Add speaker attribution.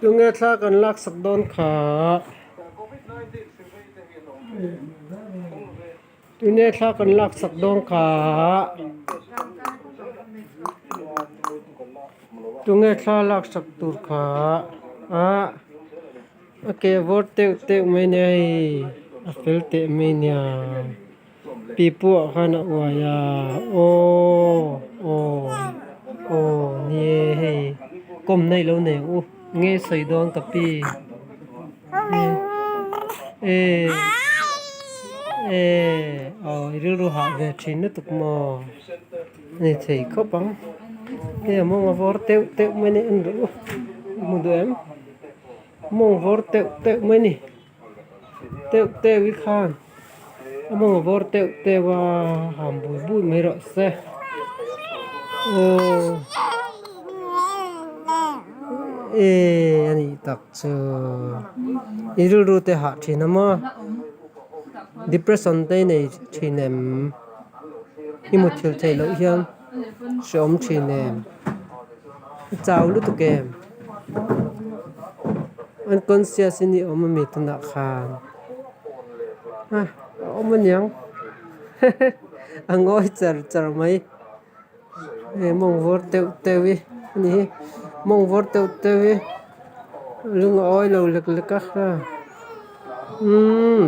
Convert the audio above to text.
Speaker 1: Tunge thla kan laksak dawn kha? Tunge thla kan laksak dawn kha? Tunge thla laksak tur kha? Ah a ke vawr teuh teuh mai nia hei a fel teh mai nia. Pipu ah khan a uai a aw aw aw ni e hei kawm na ilo nei ang u nge sawi dawn ka pi e e aw i rilru hah ve thin lutuk maw a ni thei khawp ang hei a mawng a vawr teuh teuh mai a ni en rawh u hmu duh em mawng vawr teuh teuh mai a ni. Teuh teuh hi khan a mawng a vawr teuh teuh a ham bui bui mai rawh se aw e a nih tak chu i rilru te hah thin a maw depression te i nei thin em i muthilh theih loh hian hreawm thin em i chau lutuk em. Unconscious in i awm ami tunah khan a a awm aniang a ngawi char char mai hei mawng vawr teuh teuh hi a ni hi mawng vawr teuh teuh hi lung a awi lo lek lek a umm.